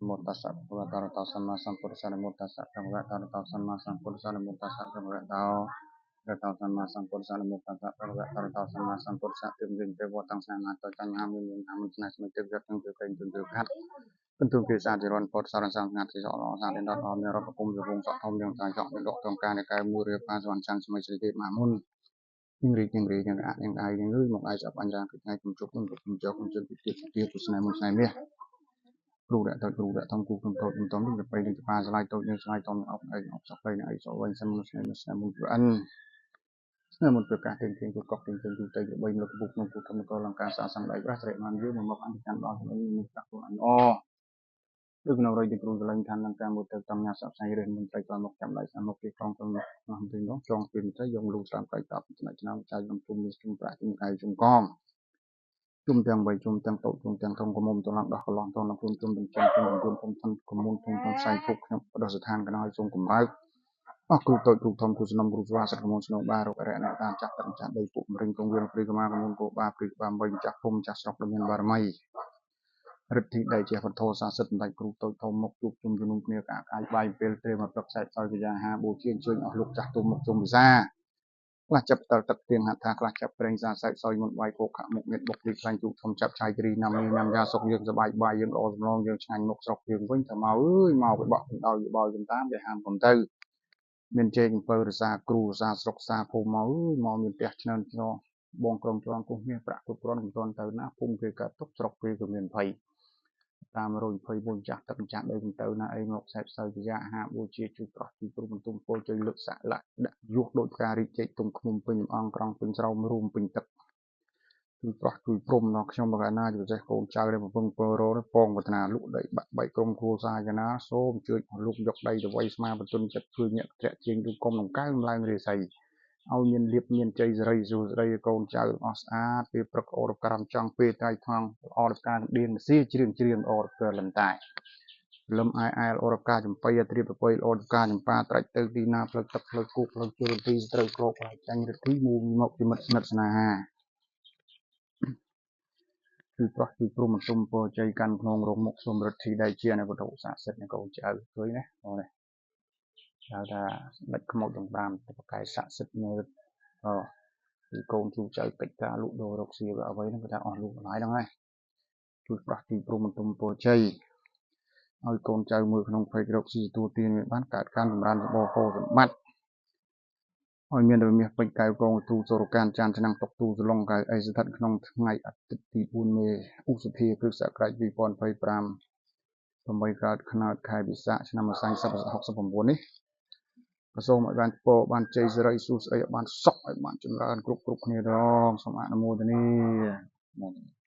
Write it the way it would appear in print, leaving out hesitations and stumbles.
មោតស្សៈភគវតោអរហតោសម្មាសម្ពុទ្ធស្សៈនមោតស្សៈភគវតោអរហតោសម្មាសម្ពុទ្ធស្សៈនមោតស្សៈភគវតោអរហតោសម្មាសម្ពុទ្ធស្សៈនមោតស្សៈភគវតោអរហតោសម្មាសម្ពុទ្ធស្សៈទិមវិញទេវតាំងស្នាមាតចញ្ញហាមានមានហាមិនស្នាស្មិទិវទាំងទិកេងទុនទិខាត់ពិន្ទុគេសាទិរនពតសារសាងាត់សិសអសាទិដតអមានរតគុំសវងសក់ធំយ៉ាងតាចកមានដកតងការនៃកែមួយរៀបបានសវណ្ណចាំងស្មីស្រីទេមហាមុននឹងរីកនឹងរីនឹងអានឹងដៃនឹងលុយមកឯស្អប់អញ្ចាំងគឺថ្ងៃគុំជុកនឹងគុំចុកគុំជិនពីទៀតទៀតទស្សនាមុនស្នេហ៍មាសគ្រូដាក់តូចគ្រូដាក់ធំគូគុំតូចគុំធំនឹងទៅនឹងច្បាស្លាយតូចនឹងស្លាយធំអប់ឯងអប់សក់ឯងឯងសក់វិញសិនមុនស្នេហ៍ស្នេហ៍មុនព្រអិនស្នេហ៍មុនប្រកាសទៀងទៀងគូកកទៀងទៀងគូទៅបីលើកពុកក្នុងគូធម្មកលង្ការសាសង្ឃដៃប្រាស់សេរីបានយើងមកអន្តកាន់ដល់នឹងមានប្រាក់ខ្លួនអញអដូចក្នុងរយទីគ្រូកលែងឋានលង្ការមួយទៅតំញ៉ាសັບផ្សាយរឿងមន្ត្រីក្រមកចាំដៃសាមុខគេក្រងទៅនោះទីនោះចងពីមន្ត្រីយកលូស្រាមក្រៃតបចំណឆ្នាំចៅក្នុងជុំមានជុំប្រាក់ជុំកៅជុំកំជុំទាំងបីជុំទាំងតូចជុំទាំងធំកមុំទាំងឡើងដោះកន្លងទាំងឡើងខ្លួនជុំទាំងចំជុំទាំងខ្លួនធំធំកមុំធំធំផ្សាយភពខ្ញុំបដស្ថានកណោសូមកម្រើកអស់គ្រូតូចគ្រូធំគ្រូស្នំគ្រូស្វាសិតកមុំស្នងបារករៈអ្នកតាមចាស់ទឹកចាស់ដីពុកម្រិញកងវៀនព្រីកមាកមុំគោបាព្រីបាវិញចាស់ភូមិចាស់ស្រុកដ៏មានបារមីរិទ្ធិដែលជាវត្ថុសាសិទ្ធបណ្ដាច់គ្រូតូចធំមកជួបជុំជំនុំគ្នាកាកាយបាយពេលត្រៀមមកព្រឹកសែកសោយកាយាហាបូជាអញ្ជើញអស់លោកចាស់ទុំមកជុំវិសាខ្លះចាប់តលទឹកទៀងហត្ថថាខ្លះចាប់ប្រេងសាសែកសោយមុនបាយគោខមុខងៀតបុកទីខ្លាញ់ទូធំចាប់ឆាយគ្រីណាំនេះណាំយ៉ាសុកយើងសបាយបាយយើងល្អសំឡងយើងឆ្ងាញ់មុខស្រុកយើងវិញថាមកអើយមកវាបក់បណ្ដោយបោយតាមវាហាមកុំទៅមានជែកអំពើរសាគ្រូរសាស្រុកសាភូមិមកអើយមកមានផ្ទះឆ្នើនឆ្នងបងក្រុមច្រងគុះមាសប្រាក់គ្រប់គ្រាន់មិនទាន់ទៅណាភូមិគេកើតទុកស្រុកគេក៏មានភ័យតាម121ចាស់ទឹកម្ចាស់ដីទៅណាអីមកខ្សែផ្សោយជាអាហារបូជាជួយប្រោះជួយព្រមបន្ទុំពលជួយលើកសាក់លាក់ដាក់យុះដោយការរីកចេកទុំឃុំពេញអង្គក្រងពេញស្រោមរួមពេញទឹកជួយប្រោះជួយព្រំដល់ខ្ញុំបកណាជាពិសេសកូនចៅដែលកំពុងពររពងប្រាថ្នាលក់ដីបាក់បែកក្រុមគ្រួសារយ៉ាងណាសូមជួយលោកយកដីទៅវៃស្មាបន្ទុនចិត្តជួយញាក់ធ្លាក់ជាងទូកុំដង្កើងឡើងរាសីឲ្យមានលៀបមានជ័យសេរីសួស្តីកូនចៅអស់ស្អាតពេលព្រឹកអូរក្រំចង់ពេលត្រៃថងអរការដៀនសៀជ្រៀងជ្រៀងអរការលំតែលំអាយអែលអរការចំបៃត្រៀបប្រពៃអរការចំប៉ាត្រាច់ទៅទីណាផ្លូវទឹកផ្លូវគោកផ្លូវជលទីត្រូវក្រោកផ្លូវចាញ់រិទ្ធីមូមកជាមិត្តស្និទ្ធស្នាលគឺប្រោះគឺព្រមទុំពរជ័យកាន់ក្នុងរោងមុខសូមរិទ្ធីដែលជាអនុវត្តស័ក្តិសិទ្ធិនៃកូនចៅឃើញណាអូនេះហៅថាដាច់ខ្មោចទាំង5ទៅប្រកែស័ក្តិសិទ្ធិនៅអគឺកូនជួចៅកិច្ចការលក់ដូររកស៊ីអ្វីហ្នឹងគេថាអស់លក់បន្លាយហ្នឹងហើយជួយប្រោះទីព្រមទុំពរជ័យឲ្យកូនចៅមើលក្នុងភេករកស៊ីទទួលទានបានកើតការចម្រើនសម្បូរហូរសម្បត្តិឲ្យមានរមាសពេជ្រកែវកងទូសូរកានចានឆ្នាំងតុកទូសឡុងកៅអីស្ថិតក្នុងថ្ងៃអាទិត្យទី4មេឧសភាគ្រិស្តសករាជ2025 8កើតខ្នើតខែពិសាខឆ្នាំម្សែង69នេះក៏សូមឲ្យបានពរបានជ័យសិរីសួស្តីឲ្យបានសុខឲ្យបានចម្រើនគ្រប់គ្រប់គ្នាដងសូមអនុមោទនា។